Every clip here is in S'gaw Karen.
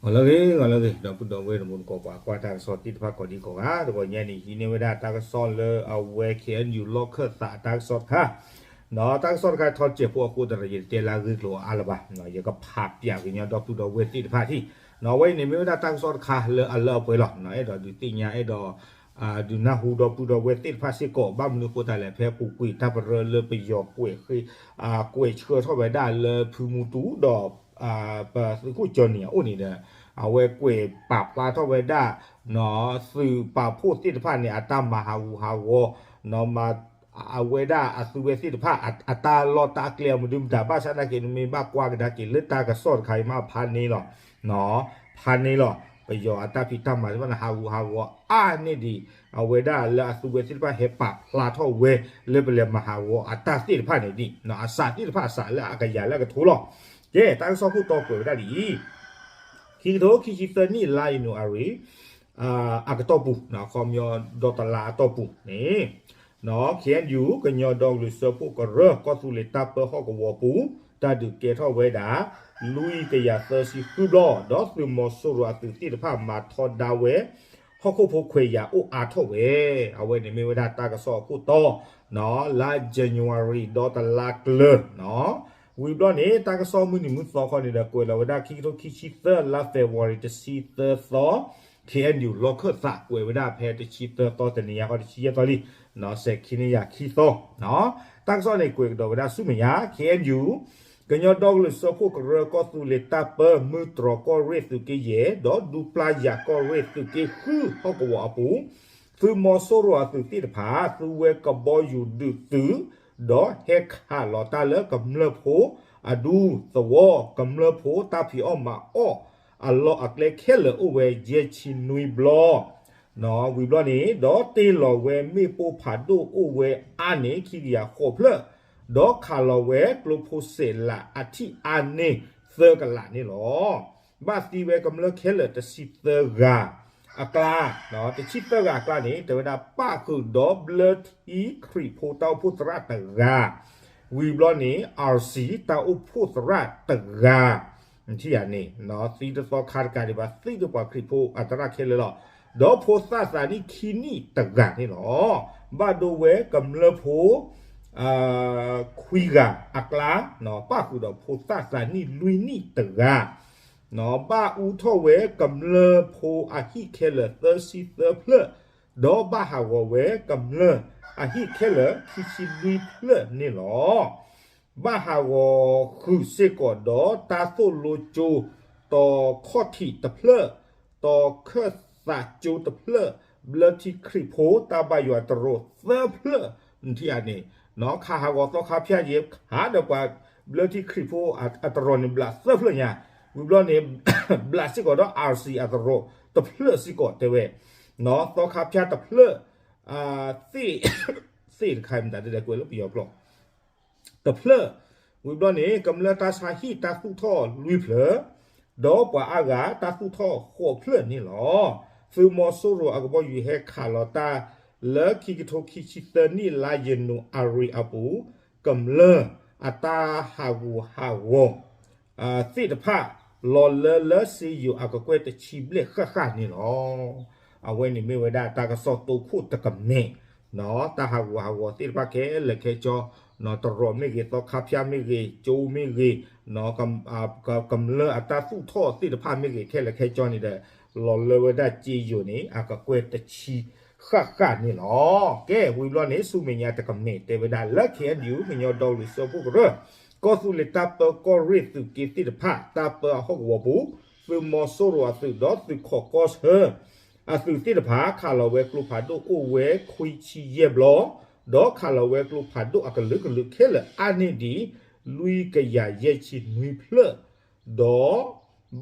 ဂီၤလၢအဂ့ၤ ဂီၤလၢအဂ့ၤ ဒီပုၢ်ဒီဝဲၢ်တံၤသကိး ပှၤကွၢ်တၢ်ကစီၣ်သ့ၣ်တဖၣ်ကိးဒံကိးဂၤ တဂီၤညါန့ၣ် ဟံးန့ၢ်ဝဲဒၣ်တၢ်ကစီၣ်လၢအဝဲ K N U လီၢ်ခၢၣ်သးအတၢ်ကစီၣ်တခါ, ဒီးတၢ်ကစီၣ်တခါထီၣ်စဲးဖိအဃိသတးဒီး ယတတဲလၢအဂ့ၢ်ကျိၤအါလၢၤဘၣ်, ယကဖးပၠးကညီဒီပုၢ်ဒီဝဲၢ်သ့ၣ်တဖၣ်ထံၣ်, အဝဲအံၤန့ၣ်မ့ၢ်ဝဲဒၣ်တၢ်ကစီၣ်တခါလၢအလၢအပှဲၤလီၤ, အဲၣ်ဒိးဒုးသ့ၣ်ညါ အဲၣ်ဒိး ဒုးနၢ်ဟူဒီပုၢ်ဒီဝဲၢ်သ့ၣ်တဖၣ်စ့ၢ်ကီး ဘၣ်မနုၤအဃိသတးလဲၣ် ဖဲပူၤကွံာ်တၢ်ပရၢလၢပယီၤကွဲးဃ့ ကွဲးဆှၢထီၣ်ဝဲဒၣ်လၢဖုမူတူဒီး ပသုးခိၣ်ကၠီနံၤအအိၣ်န့ၣ်ဒီး အဝဲကွဲးပာ်ဖျါထီၣ်ဝဲဒၣ် သုးပာ်ဖှိၣ်သ့ၣ်တဖၣ်န့ၣ် အတၢ်မၤဟးဂူာ်ဟးဂီၤ အဝဲဒၣ်အသုးဝဲသ့ၣ်တဖၣ် အတၢ်လီၢ်တၢ်ကျဲအမနုၤမတၤ ဘၣ်ဆၣ်သနာ်က့ နမ့ၢ်ဘၣ်ကွၢ်ကဒါက့ၤလၢတၢ်ကစီၣ်တခါအံၤမး ဖးန့ၢ်လီၤ ဖးန့ၢ်လီၤ ပယီၤအတၢ်ဖံးတၢ်မၤသ့ၣ်တဖၣ်န့ၣ် ဟးဂူာ်ဟးဂီၤအါန့ၢ်ဒံး အဝဲဒၣ်လၢအသုးဝဲသ့ၣ်တဖၣ်ဟဲပာ်ဖျါထီၣ်ဝဲ လၢပလဲၤမၤဟးဂီၤအတၢ်သ့ၣ်တဖၣ်န့ၣ်ဒံး အစးသ့ၣ်တဖၣ်အစးလၢအကယၤလၢအကထိလီၤ. ကဲ တၢ်ကစီၣ်ခိၣ်တီကွဲးဝဲဒၣ်ဒ်အံၤ ခံကထိခံဆံသၢနံၣ် လါယနူၤအါရံၤ အကတီၢ်ပူၤ အခီပညီဒီတလါအတီၢ်ပူၤန့ၣ် K N U ကညီဒီကလုာ်စၢဖှိၣ်ကရၢ ကီၢ်သူလ့ၤတၢ်ပၢဟီၣ်ကဝီၤပူၤ တၢ်ဒုးကဲထီၣ်ဝဲဒၣ် လွံၢ်ကယၤသၢဆံဃုဘျီ ဒီးသုးမီၤစိရိၤအသုးသ့ၣ်တဖၣ်မၤထီဒါဝဲ ဟီၣ်ခိၣ်ဖိခွဲးယာ်အိၣ်အါထီၣ်ဝဲ အဝဲန့ၣ်မ့ၢ်ဝဲဒၣ်တၢ်ကစီၣ်အခိၣ်တီ လါ January ဒီတလါကျၢၤ ဝံၤဘျီန့ၣ် တၢ်ကစီၣ်မုၢ်နံၤမုၢ်သီခီန့ၣ်ဒီး ကွဲးလီၤဝဲဒၣ်ခံကထိခံဆံသၢ လါ February တဆံသၢသီ K N U လီၢ်ခၢၣ်သး ကွဲးဝဲဒၣ်ဖဲတဆံသၢသီ တနံၤညါဃီတဆံယဲၢ်သီလံ စဲးခံနံၣ်ယၤခံသီ တၢ်ကစီၣ်န့ၣ် ကွဲးကဒီးဝဲဒၣ်ဆူမဲာ်ညါ K N U ကညီဒီကလုာ်စၢဖှိၣ်ကရၢ ကီၢ်သူလ့ၤတၢ်ပၢ မုၢ်တြီၤကီၢ်ရ့ၣ်သုးက့ယဲၢ် ဒီးဒူပျၢ်ယၤကီၢ်ရ့ၣ်သုးက့ဃုဟီၣ်ကဝီၤအပူၤ သုးမီၤစိရိၤအသုးသ့ၣ်တဖၣ် သူဝဲကဘီယူၤဒုးသုး ဒီးဟဲခးလီၤတၢ်လၢကမျၢၢ်ဖိအဒူသဝီ ကမျၢၢ်ဖိတၢ်ဖံးအီၣ်မၤအီၣ်အလီၢ်အကျဲခဲလၢာ်အိၣ်ဝဲယဲၢ်ဆံနွံဘျီ ဝံၤဘျီန့ၣ် ဒီးတ့ၢ်လီၤဝဲမ့ၣ်ပိၢ်ဖးဒိၣ်အိၣ်ဝဲအါန့ၢ်ခံကယၤဃိးဖျၢၣ် ဒီးခးလီၤဝဲကျိဖိစဲးလးအထံၣ်အါန့ၢ်သၢကလးန့ၣ်လီၤ. ဘၣ်သံဝဲကမျၢၢ်ခဲလၢာ်တဆံသၢဂၤအကျါ, တဆံသၢဂၤအကျါန့ၣ် တဲဝဲဒၣ်ပၣ်ဃုာ်ဒီးဘျၢထံခရံာ်ဖိတၢ်အိၣ်ဖှိၣ်သရၣ်တဂၤ, ဝံၤဘျီန့ၣ် R C တၢ်အိၣ်ဖှိၣ်သရၣ်တဂၤ ထံၣ်ဧါန့ၣ် သံတသီခါတကးဒံးဘၣ် သံတပှၤခရံာ်ဖိအသရၣ်ခဲလၢာ်လီၤ. ဒီးဖိသၣ်သးနံၣ်ခံနံၣ်တဂၤန့ၣ်လီၤ. ဘၣ်ဒိဝဲကမျၢၢ်ဖိ ခွံဂၤအကျါ ပၣ်ဃုာ်ဒီးဖိသၣ်သးနံၣ်လွံၢ်နံၣ်တဂၤ ဘၣ်အူထီၣ်ဝဲကမျၢၢ်ဖိအဟံၣ်ခဲလၢာ်သၢဆံသၢဖျၢၣ်, ဒီးဘၣ်ဟးဂီၤဝဲကမျၢၢ်အဟံၣ်ခဲလၢာ်ခံဆံလွံၢ်ဖျၢၣ်န့ၣ်လီၤ. ဘၣ်ဟးဂီၤဃုာ်စ့ၢ်ကီးဒီးတၢ်သိၣ်လိကၠိ တီၤခီၣ်ထံးတဖျၢၣ်, တီၤခၢၣ်သးကၠိတဖျၢၣ်, ဘျၢထံခရံာ်ဖိတၢ်ဘၣ်ယွၤတရိးသၢဖျၢၣ် ထံၣ်ဧါန့ၣ် ခးဟးဂီၤသီခါဖၠၣ်ယဲ ခးဒီးပှၤဘျၢထံခရံာ်ဖိအတရိးန့ၣ် ဘျးသၢဖျၢၣ်ညါ, ဝံၤဘျီန့ၣ် ဘျးစ့ၢ်ကီးဒီး R C အတရိးတဖျၢၣ်စ့ၢ်ကီးတဲဝဲ, သီခါဖၠၣ်တဖျၢၣ် သ့ၣ်, သ့ၣ်တခါမတၤဒ်လဲၣ် ကွဲးလၢပယီၤကျိာ် တဖျၢၣ်, ဝံၤဘျီန့ၣ် ကမျၢၢ်တၢ်ဆါဟံၣ်တၢ်သူၣ်ထီၣ်လွံၢ်ဖျၢၣ်, ဒီးပှၤအါဂၤတၢ်သူၣ်ထီၣ်ဃိးဖျၢၣ်န့ၣ်လီၤ. သုးမီၤစိရိၤအကဘီယူၤဟဲခးလီၤတၢ်လၢခံကထိခံဆံသၢနံၣ် လါယနူၤအါရံၤအပူၤ, ကမျၢၢ်အတၢ်ဟးဂူာ်ဟးဂီၤ သ့ၣ်တဖၣ် လီၤလၢလၢစ့ယိၤအကကွဲၢ်တဆံဘျဲၣ်ဃၣ်ဃၣ်န့ၣ်လီၤ. အဝဲန့ၣ်မ့ၢ်ဝဲဒၣ်တၢ်ကစီၣ်တိခိၣ်တကမဲာ်, တၢ်ဟးဂူာ်ဟးဂီၤသ့ၣ်တဖၣ်ခဲလၢာ်ခဲဆ့, တရိးမ့ၢ်ဂ့ၤ, သီခါဖၠၣ်မ့ၢ်ဂ့ၤ, ကၠိမ့ၢ်ဂ့ၤ, ကမျၢၢ်အတၢ်သူၣ်ထီၣ်သ့ၣ်တဖၣ်မ့ၢ်ဂ့ၤ ခဲလၢာ်ခဲဆ့န့ၣ်ဒီး လီၤလၢဝဲဒၣ်စ့ယိၤန့ၣ် အကကွဲၢ်တဆံဃၣ်ဃၣ်န့ၣ်လီၤ. ကဲ ဝံၤဘျီန့ၣ် ဆူမဲာ်ညါတကမဲာ်တဲဝဲဒၣ်လၢ K N U ကညီဒီကလုာ်စၢဖှိၣ်ကရၢ ကီၢ်သူလ့ၤတၢ်ပၢကီၢ်ရ့ၣ်သုးက့သ့ၣ်တဖၣ် တၢ်ပၢအဟီၣ်ကဝီၤပူၤ သုးမီၤစိရိၤအသုးဒီးသုးခိးကီၢ်ဆၢ အသုးသ့ၣ်တဖၣ် ခးလီၤဝဲကျိဖးဒိၣ်အိၣ်ဝဲခွံဆံယဲၢ်ဘျီ, ဒီးခးလီၤဝဲကျိဖးဒိၣ်အကလုာ်ကလုာ်ခဲလၢာ်အါန့ၢ်ဒံး လွံၢ်ကယၤယဲၢ်ဆံနွံဖျၢၣ်, ဒီး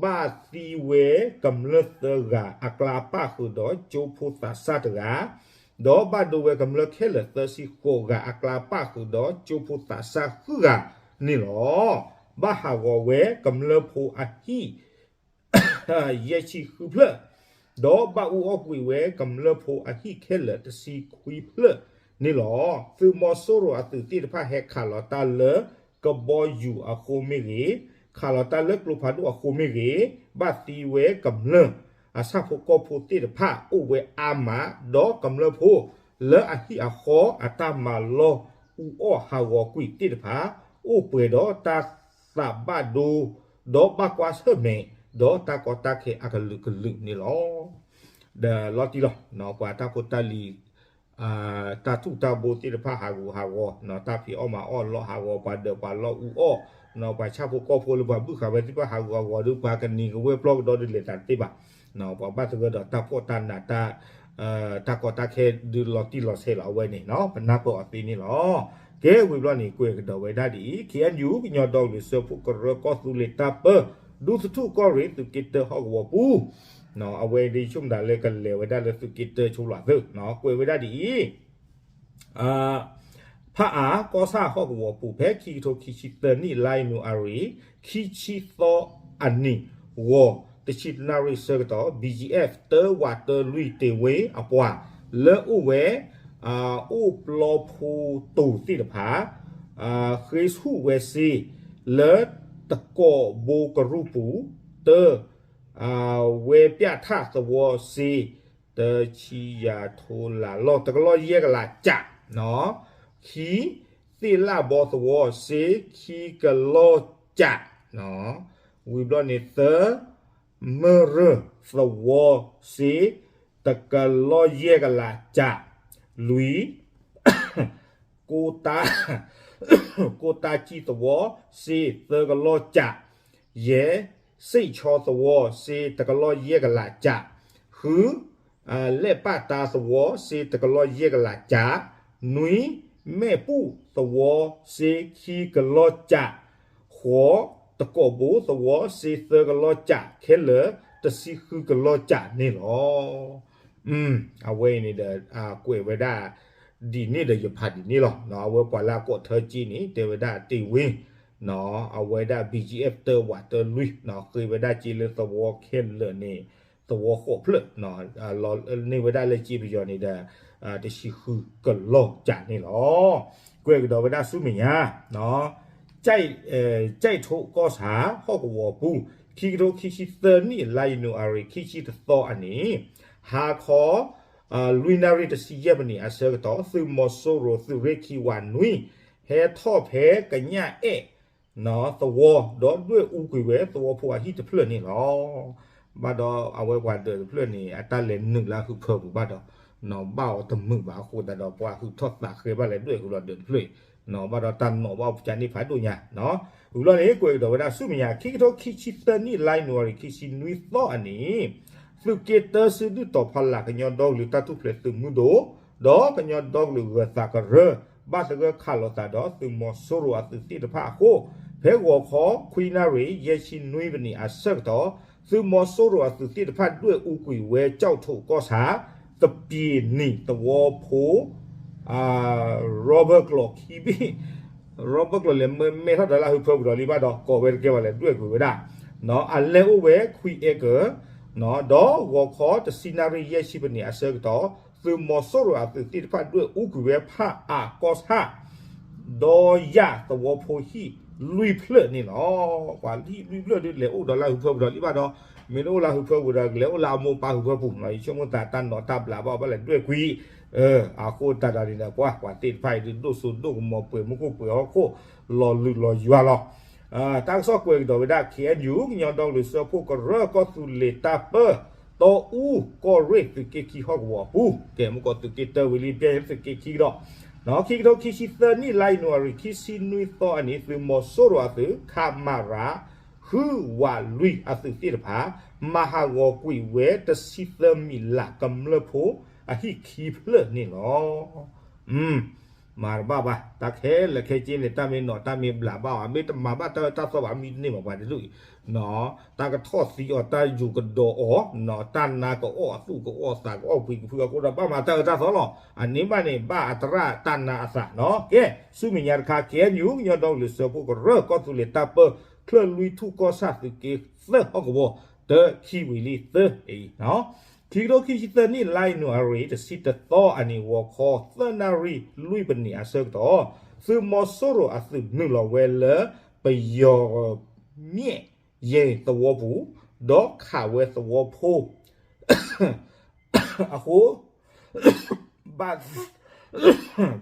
ဘၣ်သံဝဲကမျၢၢ်သၢဂၤအကျါပၣ်ဃုာ်ဒီးကၠိဖိသးစၢ်တဂၤ, ဒီးဘၣ်ဒိဝဲကမျၢၢ်ခဲလၢာ်သၢဆံဃိးဂၤအကျါပၣ်ဃုာ်ဒီးကၠိဖိသးစၢ်ဃုဂၤန့ၣ်လီၤ. ဘၣ်ဟးဂီၤဝဲကမျၢၢ်ဖိအဟံၣ် ယဲၢ်ဆံဃုဖျၢၣ်, ဒီးဘၣ်အူအီၣ်ကွံာ်ဝဲကမျၢၢ်ဖိအဟံၣ်ခဲလၢာ်တဆံခွံဖျၢၣ်န့ၣ်လီၤ. သုးမီၤစိရိၤအသုးသ့ၣ်တဖၣ်ဟဲခးလီၤတၢ်လၢကဘီယူၤအဃိမ့ၢ်ဂ့ၤ, ခးလီၤတၢ်လၢကျိဖးဒိၣ်အဃိမ့ၢ်ဂ့ၤ, ဘၣ်သံဝဲကမျၢၢ်အဆၣ်ဖိကီၢ်ဖိသ့ၣ်တဖၣ်အိၣ်ဝဲအါမး, ဒီးကမျၢၢ်ဖိလၢအဟံၣ်အဃီအတၢ်မၤလီၢ်အူအီၣ်ဟးဂီၤကွံာ်သ့ၣ်တဖၣ် အိၣ်ပှဲၤဒီးတၢ်သးဘၣ်ဒိ ဒီးဘၣ်ကွၢ်ဆၢၣ်မဲာ် ဒီးတၢ်ကီတၢ်ခဲအကလုာ်ကလုာ်န့ၣ်လီၤ. ဒီးလီၤတံၢ်လီၤ ပှၤတၢ်ဖိတၢ်လံၤ တၢ်ထူၣ်တၢ်ဘိသ့ၣ်တဖၣ်ဟးဂူာ်ဟးဂီၤ, တၢ်ဖံးအီၣ်မၤအီၣ်လီၤဟးဂီၤ, ပှၤဒၢးပှၤလီၢ်အူအီၣ်, ပှၤဆၣ်ဖိကီၢ်ဖိလၢပှၤဘုၣ်ဃာ်ဝဲသ့ၣ်တဖၣ်ဟးဂူာ်ဟးဂီၤဒီး ပှၤကနံၤကဝဲၢ်ပျီကဒီးဒုးလဲၤသးတသ့ဘၣ်. ပှၤဘၣ်သဂၢၢ်ဒီးတၢ်ဖှီၣ်တၢ်နး တၢ်ကီတၢ်ခဲဒုးလီၤတံၢ်လီၤဆဲးလီၤအဝဲန့ၣ် ပနၢ်ပၢၢ်အီၤသ့န့ၣ်လီၤ. ကဲဝံၤဘျီန့ၣ် ကွဲးကဒီးဝဲဒၣ်ဒ်အံၤ ခ့ၣ်အဲၣ်ယူၣ် ကညီဒီကလုာ်စၢဖှိၣ်ကရၢကီၢ်သူလ့ၤတၢ်ပၢ ဒူသထူၣ်ကီၢ်ရ့ၣ်သုးက့တၢဟီၣ်ကဝီၤပူၤ အဝဲဒၣ်ဆိကမိၣ်တၢ်လၢကလဲၤဝဲဒၣ်လၢသုးက့တၢဆိလီၤသုး ကွဲးဝဲဒၣ်ဒ်အံၤ ဖးအါကီၢ်ဆၣ်ဟီၣ်ကဝီၤပူၤ ဖဲခံကထိခံဆံသၢနံၣ် လါယနူၤအါရံၤ ခံဆံသီအနံၤ ဂီၤတဆံတနၣ်ရံၣ်ဆၢကတီၢ် ဘံၣ်ကၠံၣ်အဲၣ် တၢဝးတၢလွံၢ်တ့ၢ်ဝ့အပှၤ လၢအိၣ်ဝဲ အိၣ်ပျီဖိတိၤသ့ၣ်တဖၣ် ဃ့ဆူၣ်ဝဲစ့ လၢတကိးဘိကရူၢ်ပူၤ တၢ ဝဲပၠၣ်ထၣ်သဝီစ့ တဆံယၤထိလးလီၢ် တကလီၢ်ယဲၢ်ကလးကၠး, ခံ သ့ၣ်လၣ်ဘီသဝီစ့ ခံကလီၢ်ကၠး, ဝံၤဘျီန့ၣ် သၢ မၢၢ်ရၢၢ်သဝီစ့ တကလီၢ်ယဲၢ်ကလးကၠး, လွံၢ် ကိတၢ်ကံၢ်သဝီစ့ သၢကလီၢ်ကၠး, ယဲၢ် စ့ၣ်ဆီသဝီစ့ တကလီၢ်ယဲၢ်ကလးကၠး, ဃု လဲၣ်ပၣ်တၢသဝီစ့ တကလီၢ်ယဲၢ်ကလးကၠး, နွံ မဲၣ်ပူၣ်သဝီစ့ ခံကလီၢ်ကၠး, ဃိး တကိးဘိသဝီစ့ သၢကလီၢ်ကၠး ခဲလၢာ် တဆံဃုကလီၢ်ကၠးန့ၣ်လီၤ. အဝဲအံၤန့ၣ်ဒီး ကွဲးဝဲဒၣ် ဒ်န့ၣ်ဒီး ယဖးဒ်န့ၣ်လီၤ. အဝဲပှၤလၢအကိးထၢက့န့ၣ် တဲဝဲဒၣ်တ့ၢ်ဝ့ အဝဲဒၣ် ဘံၣ်ကၠံၣ်အဲၣ် တၢဝးတၢလွံၢ် ဃ့ဝဲဒၣ်က့လၢသဝီခဲလၢာ်န့ၣ် သဝီဃိးဖျၢၣ် န့ၢ်ဝဲဒၣ်လၢက့ပယီၤန့ၣ်ဒီး တဆံဃုကလီၢ်ကၠးန့ၣ်လီၤ. ကွဲးကဒီးဝဲဒၣ်ဆူမဲာ်ညါ ကၠဲၣ်ထိၣ်ကီၢ်ဆၣ် ဟီၣ်ကဝီၤပူၤ ခံကထိခံဆံသၢနံၣ် လါယနူၤအါရံၤ ခံဆံတသီအနံၤ ဟါခီ လွံၢ်နၣ်ရံၣ်တဆံယဲၢ်မံးနံးအဆၢကတီၢ် သုးမီၤစိရိၤသုးရ့ၣ်ခံဝးနွံ ဟဲထီၣ်ဖဲကညၣ်အဲၣ် သဝီ ဒီးဒွဲၣ်အူကွံာ်ဝဲသဝီဖိအဟံၣ်တဖျၢၣ်န့ၣ်လီၤ. ဘၣ်ဒီးအဝဲပှၤဒၢးတဖျၢၣ်န့ၣ် အတၢ်လဲၤနုာ်လၢအဟုးဖၢပူၤဘၣ်ဒီး ဘၣ်အီၤတမုာ်ဘၣ်အဃိသတးဒီး ပှၤဟုးထီၣ်သးဃဲဘၣ်လဲၤဒွဲၣ်ဃုာ်လီၤဒၢးတဖျၢၣ် ဘၣ်ဒီးတၢ်နီၣ်ဘၣ်အိၣ်ပကန့ၣ်ဖးဒိၣ်ညါ ဝံၤဘျီန့ၣ် ကွဲးကဒီးဝဲဒၣ်ဆူမဲာ်ညါ ခံကထိခံဆံသၢနံၣ် လါယနူၤအါရံၤ ခံဆံနွံသီအနံၤ သုးက့တၢစုဒုၣ်တီၤဖီလာ် ကညီဒီကလုာ်တၢ်ထူၣ်ဖျဲးသုးမုၢ်ဒိၣ် ဒီးကညီဒီကလုာ်ဂၢၤသးကရၢ ဘၣ်သဂၢၢ်ခးလိာ်သးဒီးသုးမီၤစိရိၤအသုးသ့ၣ်တဖၣ်အဃိ ဖဲဂီၤခီ ခွံနၣ်ရံၣ် ယဲၢ်ဆံနွံမံးနံးအဆၢကတီၢ် သုးမီၤစိရိၤအသုးသ့ၣ်တဖၣ်ဒွဲၣ်အူကွံာ်ဝဲကၠီၣ်ထိၣ်ကီၢ်ဆၣ် သပ့ၤနံၣ်သဝီဖိ ရီဘၢၣ်ကျိာ်ခံဘ့ၣ် ရီဘၢၣ်ကျိာ်လဲၤမ့ၢ်ထီၣ်ဒီးလၢအဟုးဖၢပူၤဒီးလံဘၣ်ဒီး ကိးဝဲတကဲဘၣ်လဲၤဒွဲၣ်ကွံာ်ဝဲဒၣ် အလဲၢ်အိၣ်ဝဲခွံအဲကၢၢ် ဒီးဂီၤခီတဆံနၣ်ရံၣ်ယဲၢ်ဆံမံးနံးအဆၢကတီၢ် သုးမီၤစိရိၤအသုးသ့ၣ်တဖၣ်ဒွဲၣ်အူကွံာ်ဝဲဖးအါကီၢ်ဆၣ် ဒီးယၣ်သဝီဖိဟံၣ်လွံၢ်ဖျၢၣ်န့ၣ်လီၤ. ပှၤဟံၣ်လွံၢ်ဖျၢၣ်ဒုးလဲၤအိၣ်ဒီးလၢအဟုးဖၢပူၤဒီးလံဘၣ်ဒီး မ့ၢ်တအိၣ်လၢအဟုးဖၢပူၤဒီး ကလဲၤအိၣ်လၢအမိၢ်ပၢ်ဟုးဖၢပူၤ ယဆိကမိၣ်သးတၢ်နီၣ်တၢ်ဘျးဘၣ်ဘၣ်လဲၤဒွဲၣ်ကွံာ် အဃိသတးဒီးန့ၣ်ဒီး ပှၤပှၤသ့ၣ်တဖၣ်အံၤဒုးဒိၣ်စိဒိၣ်ကမီၤပှဲၤမူခိၣ်ပှဲၤဟီၣ်ခိၣ် လီၤလုာ်လီၤယွၤလီၤ. တၢ်ကစီၣ်ကွဲးကဒီးဝဲဒၣ် ခ့ၣ်အဲၣ်ယူၣ် ကညီဒီကလုာ်စၢဖှိၣ်ကရၢကီၢ်သူလ့ၤတၢ်ပၢ တီအူကီၢ်ရ့ၣ်သုးက့ခံဟီၣ်ကဝီၤအပူၤ ကဲမုၢ်ကီၢ်သုးက့တၢဝံၤလံ ပျဲသုးက့ခံကဒီး ခံကထိခံဆံသၢနံၣ် လါယနူၤအါရံၤ ခံဆံနွံသီအနံၤ သုးမီၤစိရိၤအသုး ခမရ ဃုဝးလွံၢ်အသုးသ့ၣ်တဖၣ် မၤဟးဂီၤကွံာ်ဝဲတဆံသၢမံးလးကမျၢၢ်ဖိအဟံၣ်ခံဖျၢၣ်န့ၣ်လီၤ. မၤတဘၣ်ဘၣ် တၢ်ခဲလၢာ်ခဲဆ့န့ၣ် တၢ်မ့ၢ်နီၣ်တၢ်မ့ၢ်ဘျးဘၣ်အီၤ မ့ၢ်တမၤဘၣ်တၢ်အၢတၢ်သီဘၣ် မံတန့ၢ်ဘၣ်ပှၤတဒူၣ်အံၤ တၢ်ကထီၣ်သံအီၤ တၢ်ယူၤကဒီးအီၤ တၢ်နါကအီၣ်အသူၣ်ကအီၣ်သးကအီၣ်ပှံၤကဖုအဃိဒီး ဘၣ်မၤတၢ်အၢတၢ်သီလီၤ. အန့ၣ်ဘၣ်န့ၣ် ဘၣ်အတရၣ်တၢ်နါအသးနီၤ ကဲ ဆူမဲာ်ညါတခါ ခ့ၣ်အဲၣ်ယူၣ် ကညီဒီကလုာ်စၢဖှိၣ်ကရၢကီၢ်သူလ့ၤတၢ်ပၢ ချၢၣ်လွံၢ်ထူၣ်ကီၢ်ဆၣ်သုးက့သၢဟီၣ်ကဝီၤ တၢခံဝံၤလံသၢအံၤ ခံကထိခံဆံသၢနံၣ် လါယနူၤအါရံၤ တဆံတသီအနံၤ ဂီၤခီ သၢနၣ်ရံၣ်လွံၢ်မံးနံးအဆၢကတီၢ် သုးမီၤစိရိၤအသုးနုာ်လီၤဝဲလၢ ပယီၤ မၠဲၣ်ယဲၢ်သဝီပူၤ, ဒီးခးဝဲသဝီဖိအဃိ ဘၣ်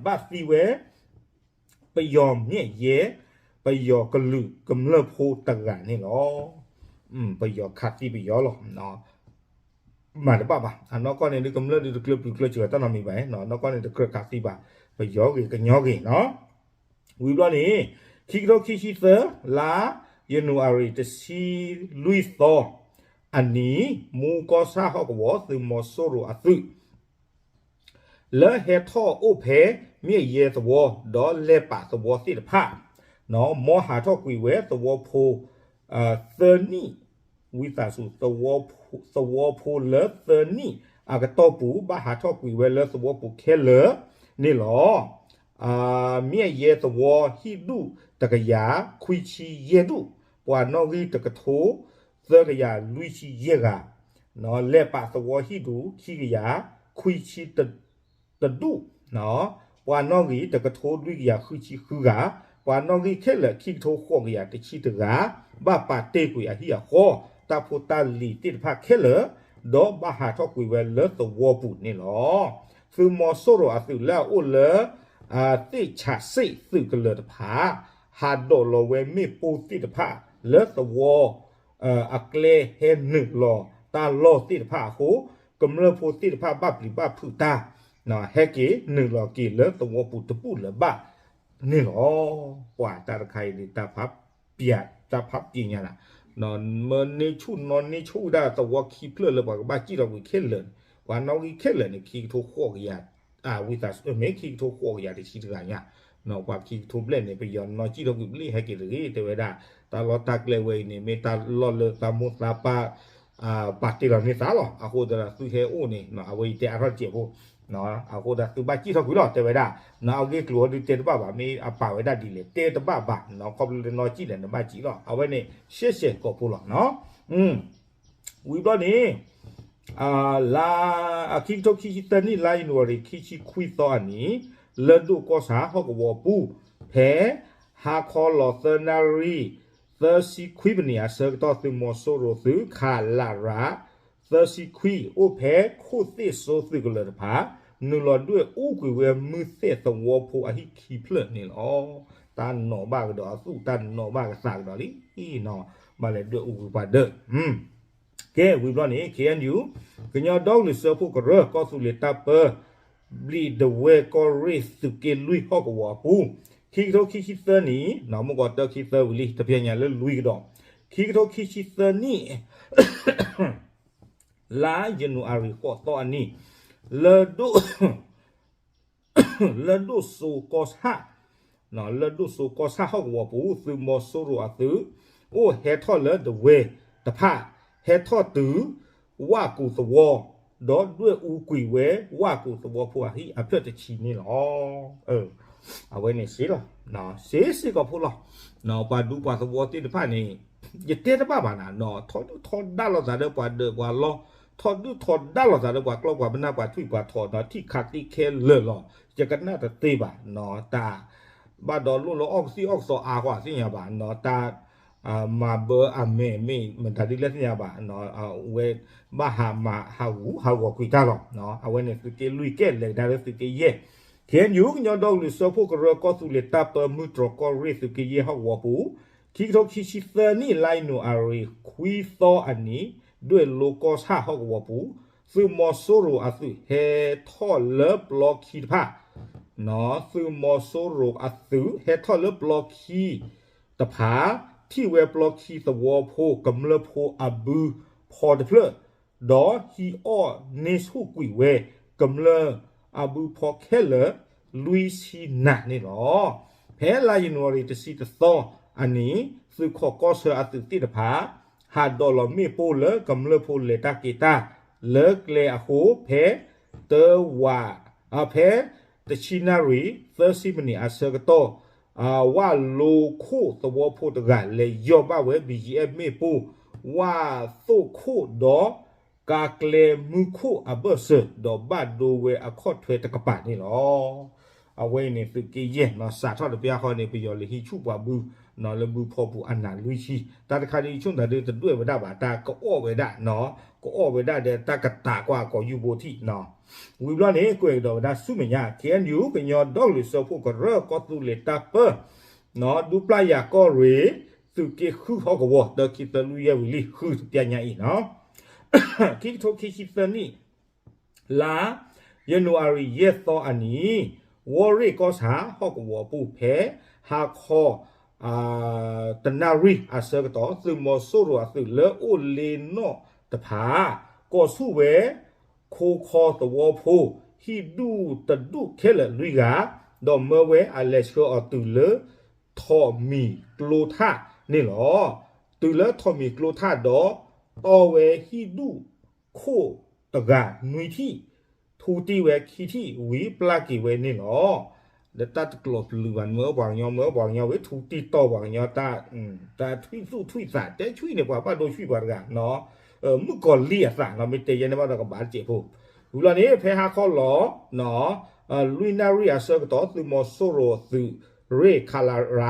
သံဝဲ ပယီၤမၠဲၣ်ယဲၢ် ပယီၤကလုာ်ကမျၢၢ်ဖိတဂၤန့ၣ်လီၤ. ပယီၤခးသံပယီၤလီၤ. မၤတဘၣ်ဘၣ်. အနီၢ်ကီၢ်န့ၣ်ဒုးကမျၢၢ်ဒုးတကျၢၤပျုၤကျၢၤစှၤတၢ်နီတမံၤဘၣ်. နီၢ်ကီၢ်န့ၣ်တကြၢးခးသံဘၣ် ပယီၤဂ့ၤကညီဂ့ၤနီၤ. ဝံၤဘျီန့ၣ် ခံကထိခံဆံသၢ လါယနူၤအါရံၤ တဆံလွံၢ်သီအနံၤ မူကီၢ်ဆၣ်ဟီၣ်ကဝီၤ သုးမီၤစိရိၤအသုး လၢဟဲထီၣ်အိၣ်ဖဲမၠဲၣ်ယဲၢ်သဝီ ဒီးလဲၤပာ်သဝီသ့ၣ်တဖၣ် မ်ဟးထီၣ်ကွံာ်ဝဲသဝီဖိ သၢနံၣ် ဝံသးစူၤ သဝီဖိလၢသၢနံၣ်အကတီၢ်ပူၤ ဘၣ်ဟးထီၣ်ကွံာ်ဝဲလၢသဝီပူၤခဲလၢာ်န့ၣ်လီၤ. မၠဲၣ်ယဲၢ်သဝီဟံၣ်ဒူၣ်တကယၤခွံဆံယဲၢ်ဒူၣ်, ပှၤနီၣ်ဂံၢ်တကထိသၢကယၤလွံၢ်ဆံယဲၢ်ဂၤ, လဲၤပာ်သဝီဟံၣ်ဒူၣ်ခံကယၤခွံဆံတဒူၣ်, ပှၤနီၣ်ဂံၢ်တကထိလွံၢ်ကယၤဃုဆံဃုဂၤ, ပှၤနီၣ်ဂံၢ်ခဲလၢာ်ခံကထိဃိးကယၤတဆံတဂၤ, ဘၣ်ပာ်တ့ၢ်ကွံာ်အဟံၣ်အဃီ တၢ်ဖိတၢ်လံၤသ့ၣ်တဖၣ်ခဲလၢာ်, ဒီးဘၣ်ဟးထီၣ်ကွံာ်ဝဲလၢသဝီပူၤန့ၣ်လီၤ. သုးမီၤစိရိၤအသုးလၢအအိၣ်လၢ သ့ၣ်ဆးစ့ၣ်သုးကလၢၤတဖၣ် ဟးဒိးလီၤဝဲမ့ၣ်ပိၢ်သ့ၣ်တဖၣ်လၢသဝီ အကျဲဟဲနုာ်လီၤတၢ်လီၢ်သ့ၣ်တဖၣ်အဃိ ကမျၢၢ်ဖိသ့ၣ်တဖၣ်ဘၣ်ပျံၤဘၣ်ဖုးတၢ် ဟဲက့ၤနုာ်လီၤက့ၤလၢသဝီပူၤတဘူၣ်လၢၤဘၣ်န့ၣ်လီၤ. ပှၤတၢ်တခါအံၤဒုး တၢ်ဖးပၠး တၢ်ဖးပၠးညါလၢ မ့ၢ်န့ၢ်ဆူၣ်နီၣ်န့ၢ်ဆူၣ်ဝဲဒၣ်သဝီခံဖျၢၣ်လၢပှၤကဘၣ်စံၣ်ထီၣ်ကွံာ်ခဲလၢာ်န့ၣ် ပှၤနီၣ်ဂံၢ်ခဲလၢာ်န့ၣ် ခံကထိဃိးကယၤ ဝံသးစူၤ မ့ၢ်ခံကထိဃိးကယၤတဆံတဂၤညါ, ပှၤခံကထိဘျဲၣ်န့ၣ် ပယီၤနီၣ်စံၣ်ထီၣ်ကွံာ်ဘျဲၣ်ဟဲက့ၤတဂ့ၤ တဲဝဲဒၣ် တၢ်လီၢ်တၢ်ကျဲဝဲအံၤန့ၣ် မ့ၢ်တၢ်လီၢ်လၢသးမိၢ်သးပၢ် ပာ်တ့ၢ်လီၤန့ၢ်သးလီၤ. အဃိသတးဒီးသုဟဲအိၣ်န့ၣ် အဝဲအံၤတဲအါထီၣ်တစဲးဖိ အဃိသတးသုဘၣ်စံၣ်ထီၣ်ကွံာ်လီၤ တဲဝဲဒၣ် အဂ့ၢ်ကျိၤအီၤဒုးတဲတဘၣ်ဘၣ် မ့ၢ်အပာ်ဝဲဒၣ်ဒ်လဲၣ် တဲတဘၣ်ဘၣ် ခီဖျိလၢနီၣ်စံၣ်လဲၣ် နဘၣ်စံၣ်လီၤ အဝဲန့ၣ် ရှဲရှဲကိးဖိလီၤ. ဝံၤဘျီန့ၣ် လါ ခံကထိခံဆံသၢနံၣ် လါယနူၤအါရံၤ ခံဆံခွံသီအနံၤ လၢဒိၣ်ကီၢ်ဆၣ်ဟီၣ်ကဝီၤပူၤ ဖဲ ဟါခီလီၤသၢနၣ်ရံၣ် သၢဆံခွံမံးနံးအဆၢကတီၢ် သုးမီၤစိရိၤသုး ခလရ သၢဆံခွံ အိၣ်ဖဲခိၣ်သ့ၣ်စိသုးကလၢၤတဖၣ် နုာ်လီၤဒွဲၣ်အူကွံာ်ဝဲမုၢ်သ့ၣ်သဝီဖိအဟံၣ်ခံဖျၢၣ်န့ၣ်လီၤ. တၢ်နီၣ်ဘၣ်ကဒီးအသူၣ် တၢ်နီၣ်ဘၣ်ကသးကဒီးလံ ဘၣ်လဲၤဒွဲၣ်အူကွံာ်ပှၤဒၢး ကဲ ဝံၤဘျီန့ၣ် ခ့ၣ်အဲၣ်ယူၣ် ကညီဒီကလုာ်စၢဖှိၣ်ကရၢ ကီၢ်သူလ့ၤတၢ်ပၢ ဘျံးဒဝဲၢ်ကီၢ်ရ့ၣ်သုးက့လွံၢ်ဟီၣ်ကဝီၤအပူၤ ခံကထိခံဆံသၢနံၣ် နီၢ်မုၢ်ကီးတၢ ခံသၢဝံၤလံ တဖျဲညါလၢလွံၢ်ကဒီး ခံကထိခံဆံသၢနံၣ် လါယနူၤအါရံၤဃိးသီအနံၤ လၢ လၢဒိၣ်စိကီၢ်ဆၣ် လၢဒိၣ်စိကီၢ်ဆၣ်ဟီၣ်ကဝီၤပူၤ သုးမီၤစိရိၤအသုး အိၣ်ဟဲထီၣ်လၢဒဝဲၢ်တဖၣ် ဟဲထီၣ်တုၤ ဝၣ်ကူၤသဝီ ဒီးဒွဲၣ်အူကွံာ်ဝဲ ဝၣ်ကူၤသဝီဖိအဟံၣ်အဖျၢၣ်တဆံန့ၣ်လီၤ. အဝဲန့ၣ်စ့လီၤ စ့စ့ကီးဖိလီၤ. ပှၤဒူပှၤသဝီသ့ၣ်တဖၣ်န့ၣ် ယတဲတဘၣ်ဘၣ်နၤ ထီဒုၣ်ထီဒါလိာ်သးဒီးပှၤဒၢးပှၤလီ ထီဒုၣ်ထီဒါလိာ်သးဒီးပှၤကျီပှၤပနၢ်ပှၤထွံၣ်ပှၤထိးဒီးထံၣ်ခးသံခဲလၢာ်လီၤ. ယကနၣ်တသ့ဘၣ် တၢ် ဘၣ်ဒီးလိၣ်လၢအီၣ်ကသံၣ်အီၣ်ကသီအါဃီသ့ၣ်ညါဘၣ် တၢ် မၤဘၢအမဲာ်မ့ၢ်မတၤဒ်လဲၣ်သ့ၣ်ညါဘၣ် အဝဲဘၣ်ဟးမၤဟးဂူာ်ဟးဂီၤကွံာ်တၢ်လီၤ. အဝဲန့ၣ်သုးက့လွံၢ်ကဲလဲၤကဒါလၢသုးက့ယဲၢ် ခ့ၣ်အဲၣ်ယူၣ် ကညီဒီကလုာ်စၢဖှိၣ်ကရၢကီၢ်သူလ့ၤတၢ်ပၢမုၢ်တြီၤကီၢ်ရ့ၣ်သုးက့ယဲၢ်ဟီၣ်ကဝီၤပူၤ ခံကထိခံဆံသၢနံၣ် လါယနူၤအါရံၤခွံသီအနံၤ ဒွဲၣ်လိကီၢ်ဆၣ်ဟီၣ်ကဝီၤပူၤ သုးမီၤစိရိၤအသုးဟဲထီၣ်လၢပျီခံတဖၣ် သုးမီၤစိရိၤအသုးဟဲထီၣ်လၢပျီခံတဖၣ် ထံၣ်ဝဲပျီခံသဝီဖိကမျၢၢ်ဖိအဘုဖီတဖျၢၣ် ဒီးဟံးအီၣ်န့ၢ်ဆူၣ်ကွံာ်ဝဲ ကမျၢၢ်အဘုဖီခဲလၢာ် လွံၢ်ဆံနးန့ၣ်လီၤ. ဖဲလါယနူၤအါရံၤတဆံတသီအနံၤ သုးခိးကီၢ်ဆၢအသုးသ့ၣ်တဖၣ် ဟးဒိးလီၤမ့ၣ်ပိၢ်လၢကမျၢၢ်ဖိလဲၤတၢ်က့ၤတၢ်လၢကျဲအဃိ ဖဲတဝး ဖဲတဆံနၣ်ရံၣ် သၢဆံမံးနံးအဆၢကတီၢ် ဝၣ်လိခိၣ်သဝီဖိတဂၤ လဲၤယီၢ်ဘၣ်ဝဲ ဘံၣ်ယံၣ်အဲၣ်မ့ၣ်ပိၢ် ဝၣ်သိၣ်ခိၣ်ဒီး ကါကျဲမုၢ်ခိၣ်အဘၢၣ်စၢၤ ဒီးဘၣ်ဒိဝဲအခီၣ်ထွဲတကပၤန့ၣ်လီၤ. အဝဲအံၤန့ၣ် သုးက့ယဲၢ်နီၤ စးထီၣ်တပျၢ်ဃီန့ၣ် ပယီၤလဲၤဟံးဆူၣ်ပှၤဘုနီၤ လၢဘုဖီပူၤအနၢ်လွံၢ်ဆံ တၢ်တခါဒ်ဆူၣ်တၢ်ဒ်တဒွဲၣ်ဝဲဒၣ်ဘၣ် တၢ်ကအီၣ်ဝဲဒၣ်နီၤ ကအီၣ်ဝဲဒၣ်ဒီးတၢ်ကတးကွၢ်အကိာ်ယူၢ်ဘိထံးနီၤ ဝံၤဘျီန့ၣ် ကွဲးကဒီးဝဲဒၣ်ဆူမဲာ်ညါ ခ့ၣ်အဲၣ်ယူၣ် ကညီဒီကလုာ်စၢဖှိၣ်ကရၢ ကီၢ်သူလ့ၤတၢ်ပၢ နီၤ ဒူပျၢ်ယၤကီၢ်ရ့ၣ် သုးက့ဃုဟီၣ်ကဝီၤ တၢ ခံ သၢ လွံၢ် ယဲၢ် ဝံၤလံ ဃုတပျၢ်ညါအံၤနီၤ ခံကထိခံဆံသၢနံၣ် လါယနူၤအါရံၤ ယဲၢ်သီအနံၤ ဝီၤရ့ၣ်ကီၢ်ဆၣ် ဟီၣ်ကဝီၤပူၤဖဲ ဟါခီ တနၣ်ရံၣ်အဆၢကတီၢ် သုးမီၤစိရိၤအသုးလၢအိၣ်လ့နီၣ်တဖၣ် ကိးဆူၣ်ဝဲ ခိခီသဝီဖိ ဟံၣ်ဒူၣ်တဒူၣ်ခဲလၢာ်လွံၢ်ဂၤ ဒီးမၢဝဲအလဲၤဆှၢအီၤတုၤလၢ ထိးမံၤကျိထၣ်န့ၣ်လီၤ. တုၤလၢထိးမံၤကျိထၣ်ဒီး တီဝဲဟံၣ်ဒူၣ်ခိၣ်တဂၤနွံထံၣ် ထူတံၢ်ဝဲခံထံၣ် ဝံၤပျၢ်က့ၤဝဲန့ၣ်လီၤ. ဒီးတၢ်တကျိးပျုၤဘၣ် မၢပှၤကညီ မၢပှၤကညီဝဲ ထူတံၢ်တီပှၤကညီ တၢ် တၢ်ထွံၣ်သူၣ်ထွံၣ်သး တဲဆွံန့ၣ် ပှၤဘၣ်ဒိဆွံပှၤတဂၤနီၤ မုၣ်ကီၤလံၢ်အသးနီၤ မ့ၢ်တဲယဲန့ၣ်ဘၣ်ဒီးကဘၣ်တစဲးဖိ ဝံၤလီၤန့ၣ် ဖဲဟါခီလီၤ လွံၢ်နၣ်ရံၣ်အဆၢကတီၢ် သုးမီၤစိရိၤသုးရ့ၣ် ခလရ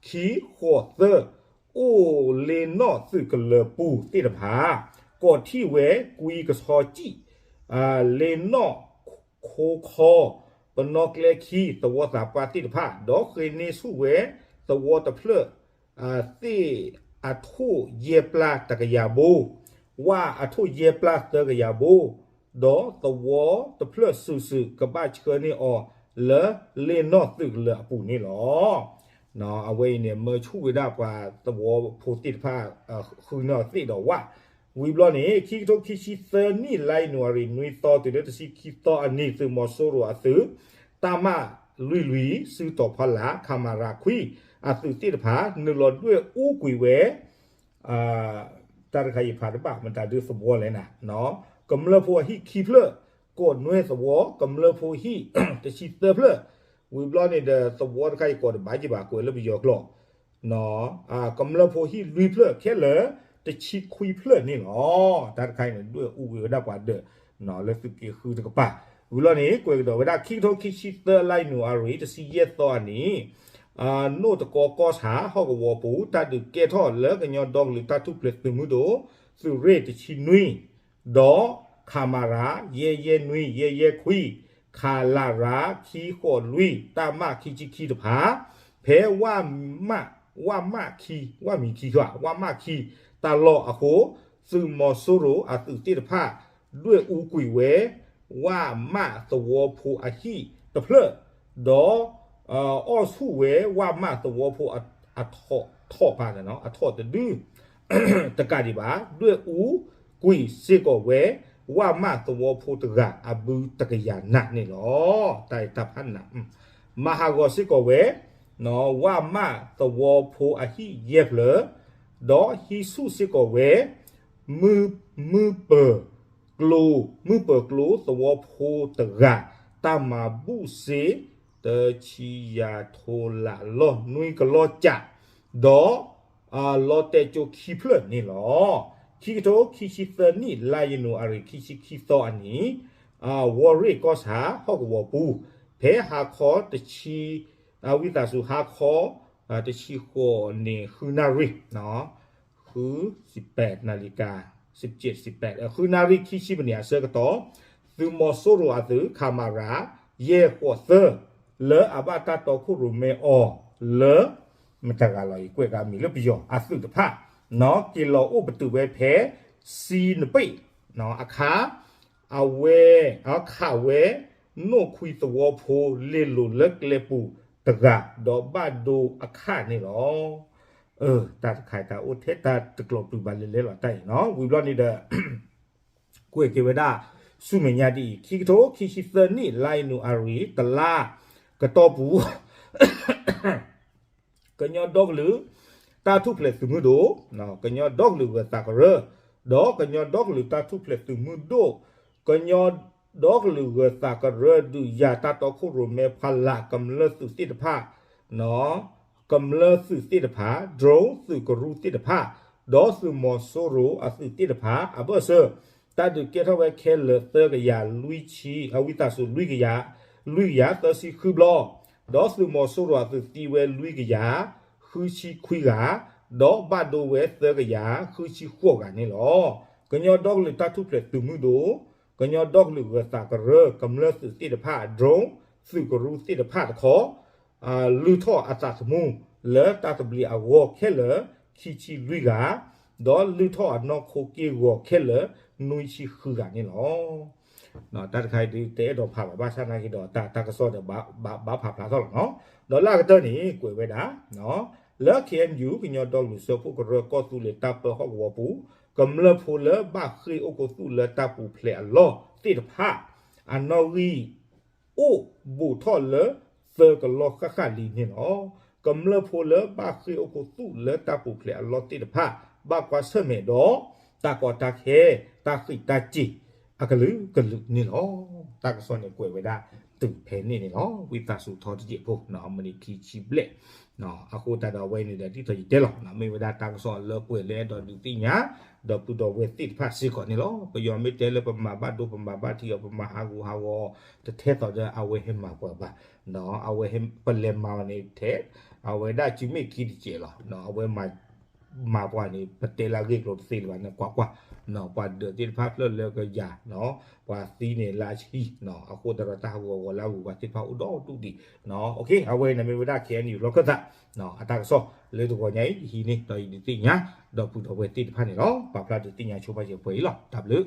ခံဃိးသၢ အိၣ်လ့နီၣ်သုးကလၢၤပူၤသ့ၣ်တဖၣ် ကိးထံၣ်ဝဲကွံကဆီစံၣ် လ့နီၣ်ခိခီ ပနီၣ်ကျဲခံ သဝီသးပှၢ်သ့ၣ်တဖၣ် ဒီးဃ့န့ၢ်ဆူၣ်ဝဲ သဝီတဖျၢၣ် သ့ၣ်အထိၣ်ယဲၢ်ပျၢ်တကယၤဘိ, ဝၣ်အထိၣ်ယဲၢ်ပျၢ်သၢကယၤဘိ, ဒီးသဝီတဖျၢၣ်စုာ်စုာ် ကဘၣ်ဆှၢန့ၢ်အီၤလၢလ့နီၣ်သုးကလၢၤအပူၤန့ၣ်လီၤ. အဝဲအံၤန့ၣ် မၢဆူၣ်ဝဲဒၣ်ပှၤသဝီဖိသ့ၣ်တဖၣ် ဃုန့ၢ်အီၤသ့ၣ်ဒီးဝၣ်, ဝံၤဘျီန့ၣ် ခံကထိခံဆံသၢနံၣ် လါယနူၤအါရံၤ နွံသီတုၤလၢတဆံခံသီအနံၤ သုးမီၤစိရိၤအသုး တၢ်မၣ်လွံၢ်လွံၢ် စုတီၤဖီလာ် ခမရ ခွံ အသုးသ့ၣ်တဖၣ် နုာ်လီၤဒွဲၣ်အူကွံာ်ဝဲ တၢ်တခါအံၤဖးတဘၣ် မတၤဒုသဝီလဲၣ်နၤ, ကမျၢၢ်ဖိအဟံၣ်ခံဖျၢၣ် ကိးနွဲၣ်သဝီ ကမျၢၢ်ဖိဟံၣ် တဆံသၢဖျၢၣ်, ဝံၤဘျီန့ၣ်ဒီး သဝီတခါအံၤကိးတဘၣ်က့ၤဘၣ် ကွဲးလၢပယီၤကျိာ် ကမျၢၢ်ဖိဟံၣ်လွံၢ်ဖျၢၣ်ခဲလၢာ် တဆံခွံဖျၢၣ်န့ၣ်လီၤ. တၢ်တခါအံၤန့ၣ် ဒွဲၣ်အူကွံာ်ဝဲဒၣ်ပှၤဒၢး လၢသုးက့ဃုတကပၤ, ဝံၤဘျီန့ၣ် ကွဲးကဒီးဝဲဒၣ် ခံကထိခံဆံသၢ လါယနူၤအါရံၤ တဆံယဲၢ်သီအနံၤ နိၣ်တကီကီၢ်ဆၣ် ဟီၣ်ကဝီၤပူၤ တၢ်ဒုးကဲထီၣ်လၢကညီဒီကလုာ်တၢ်ထူၣ်ဖျဲးသုးမုၢ်ဒိၣ် သုးရ့ၣ်တဆံနွံ ဒီး ခမရ ယဲၢ်ယဲၢ်နွံ ယဲၢ်ယဲၢ်ခွံ ခလရ ခံဃိးလွံၢ် တၢ်မၣ်ခံဆံခံတဖၣ် ဖဲ ဝမ ဝမခံ ဝမခံ ဝမခံ တၢ်လီၢ်အဃိ သုးမီၤစိရိၤအသုးသ့ၣ်တဖၣ် ဒွဲၣ်အူကွံာ်ဝဲ ဝမသဝီဖိအဟံၣ်တဖျၢၣ် ဒီး အီၣ်ဆူၣ်ဝဲ ဝမသဝီဖိအထီၣ် ထီၣ်ဖးန့ၣ် အထီၣ်တဒု တကးဒံးဘၣ် ဒွဲၣ်အူကွံာ်စ့ၢ်ကီးဝဲ ဝမသဝီဖိတဂၤအဘုတကယၤနးန့ၣ်လီၤ. တၢ်အံၤတၢ်ဖးနး မၤဟးဂီၤစ့ၢ်ကီးဝဲ ဝမသဝီဖိအဟံၣ်ယဲၢ်ဖျၢၣ် ဒီးဟံးဆူၣ်စ့ၢ်ကီးဝဲ မုၢ် မုၢ်ပၢၤကျိ မုၢ်ပၢၤကျိသဝီဖိတဂၤ တၢ်မၤဘူၣ်စ့ တဆံယၤထိလးလီၢ်နွံကလီၢ်ကၠး ဒီး လီတဲာ်ကၠိခံဖျၢၣ်န့ၣ်လီၤ. ခံကထိခံဆံသၢနံၣ် လါယနူၤအါရံၤ ခံဆံခံသီအနံၤ ဝီၤရ့ၣ်ကီၢ်ဆၣ် ဟီၣ်ကဝီၤပူၤ ဖဲဟါခီတဆံ ဝံသးစူၤ ဟါခီ တဆံဃိးန့ၣ် ဃုနၣ်ရံၣ် ဃု ဆံပဲး နၣ်ရံၣ်ကၤ ဆံပဲး ဃုနၣ်ရံၣ်ခံဆံမံးနံးအဆၢကတီၢ် သုးမီၤစိရိၤအသုး ခမရ ယဲၢ်ဃိးသၢ လၢအဘၣ်တၢ်တီခိၣ်ရိၣ်မဲအီၤလၢ မတၤဂၤလီၤအံၤ ကွဲးဂၤမံၤလၢပယီၤအသုးတဖၣ် က့ၤလီၤအိၣ်ပတုာ်ဝဲဖဲ စံနပ့ၣ် အခါ အဝဲ ခးဝဲ နိၣ်ခွံသဝီဖိလ့ၤလိာ်လၢကျဲပူၤတဂၤ ဒီးဘၣ်ဒိအခၣ်န့ၣ်လီၤ. တၢ်တခါအံၤတၢ်အိၣ်ထဲတၢ်တကျိးပျုၤဘၣ်လဲၤလဲၤလီၤတၢ်အံၤနီၤ ဝံၤဘျီန့ၣ်ဒီး ကွဲးက့ၤဝဲဒၣ် ဆူမဲာ်ညါဒ်အံၤ ခံကထိခံဆံသၢနံၣ် လါယနူၤအါရံၤ တလါကတီၢ်ပူၤ ကညီဒီကလုာ် တၢ်ထူၣ်ဖျဲးသုးမုၢ်ဒိၣ် ကညီဒီကလုာ်ဂၢၤသးကရၢ ဒီးကညီဒီကလုာ်တၢ်ထူၣ်ဖျဲးသုးမုၢ်ဒိၣ် ကညီဒီကလုာ်ဂၢၤသးကရၢ ဒုးယၤတၢ်တီခိၣ်ရိၣ်မဲဖီလာ် ကမျၢၢ်သုးသ့ၣ်တဖၣ် ကမျၢၢ်သုးသ့ၣ်တဖၣ် drone သုးကရူၢ်သ့ၣ်တဖၣ် ဒီးသုးမီၤစိရိၤအသုးသ့ၣ်တဖၣ် အဘၢၣ်စၢၤ တၢ်ဒုးကဲထီၣ်ဝဲခဲလၢာ်သၢကယၤလွံၢ်ဆံ အဝံသးစူၤလွံၢ်ကယၤ လွံၢ်ကယၤသၢဆံဃုဘျီ, ဒီးသုးမီၤစိရိၤအသုးသံဝဲလွံၢ်ကယၤဃုဆံခွံဂၤ, ဒီးဘၣ်ဒိဝဲသၢကယၤဃုဆံဃိးဂၤန့ၣ်လီၤ. ကညီဒီကလုာ်တၢ်ထူၣ်ဖျဲးသုးမုၢ်ဒိၣ်, ကညီဒီကလုာ်ဂၢၤသးကရၢ ကမျၢၢ်သုးသ့ၣ်တဖၣ် drone သုးကရူၢ်သ့ၣ်တဖၣ်တခီ လုၢ်ထီၣ်အသးသမူလၢတၢ်သဘျ့အဂီၢ်ခဲလၢာ် ခံဆံလွံၢ်ဂၤ, ဒီးလုၢ်ထီၣ်အနီၢ်ခိက့ၢ်ဂီၤခဲလၢာ် နွံဆံဃုဂၤန့ၣ်လီၤ. တၢ်တခါအံၤဒုးတအဲၣ်ဒိးဖးဘၣ် ဘၣ်ဆၣ်သနာ်က့ဒီးတၢ်ကစီၣ်ဒီးဘၣ်ဖးဖျါထီၣ်လီၤနီၤ. ဒီးလၢအကတၢၢ်န့ၣ် ကွဲးဝဲဒၣ် လၢ K N U ကညီဒီကလုာ်စၢဖှိၣ်ကရၢကီၢ်သူလ့ၤတၢ်ပၢဟီၣ်ကဝီၤပူၤ ကမျၢၢ်ဖိလၢဘၣ်ဃ့ၢ်အိၣ်ခူသူၣ်လၢတၢ်ပူၤဖျဲးအလီၢ်သ့ၣ်တဖၣ် အနီၣ်ဂံၢ် အိၣ်ဘူးထီၣ်လၢသၢကလီၢ်ဃၣ်ဃၣ်လံန့ၣ်လီၤ. ကမျၢၢ်ဖိလၢဘၣ်ဃ့ၢ်အိၣ်ခူသူၣ်လၢတၢ်ပူၤဖျဲးအလီၢ်သ့ၣ်တဖၣ် ဘၣ်ကွၢ်ဆၢၣ်မဲာ်ဒီး တၢ်ကီတၢ်ခဲ တၢ်ဃံးတၢ်စ့ၤ အကလုာ်ကလုာ်န့ၣ်လီၤ. တၢ်ကစီၣ်န့ၣ်ကွဲးဝဲဒၣ် တုၤဖဲန့ၣ်န့ၣ်လီၤ. ဝံသးစူၤထီတစဲးဖိ အမုၢ်နံၤခံဆံဘျဲၣ် အဃိသတးဒီးအဝဲန့ၣ်ဒီးဒ်သိးယတဲလီၤ မ့ၢ်ဝဲဒၣ်တၢ်ကစီၣ်လၢပှဲၤလၢအဲၣ်ဒိးဒုးသ့ၣ်ညါ ဒီးပုၢ်ဒီးဝဲၢ်သ့ၣ်တဖၣ်စ့ၢ်ကီးန့ၣ်လီၤ. ပယီၤမ့ၢ်တဲလၢပမၤဘၣ်ဒိပမၤဘၣ်ထံးအီၤ ပမၤဟးဂူာ်ဟးဂီၤ တထဲသိးဒီးအဝဲဟဲမၤပှၤဘၣ်. အဝဲပလဲၤမၤအီၤန့ၣ်ထဲ အဝဲဒၣ်စုမ့ၢ်ခံတစဲးလီၤ. အဝဲမၤပှၤန့ၣ် ပတဲလၢအဂ့ၢ်ကျိၤတသ့လၢၤဘၣ်န့ၣ် ကွၢ်ကွၢ် ပှၤဒၢးသ့ၣ်တဖၣ်ဖျၢၣ်လၢကယၤ ပှၤသံန့ၣ်လၢအဆံ အဃိသတးဒီးတၢ်ဟးဂူာ်ဟးဂီၤလၢအဂုၤအဂၤသ့ၣ်တဖၣ်အိၣ်ဒီဒူၣ်ဒံး. အဝဲန့ၣ်မ့ၢ်ဝဲဒၣ် K N U လီၢ်ခၢၣ်သး အတၢ်ကစီၣ်လၢတဂီၤညါအံၤ ယဟံးန့ၢ်ဒီးယဒုးသ့ၣ်ညါ ဒီပုၢ်ဒီဝဲၢ်သ့ၣ်တဖၣ်န့ၣ်လီၤ. ပာ်ဖျါဒုးသ့ၣ်ညါဆိပာ်စၢၤပှဲၤအံၤလီၤ. တၢ်ဘျုး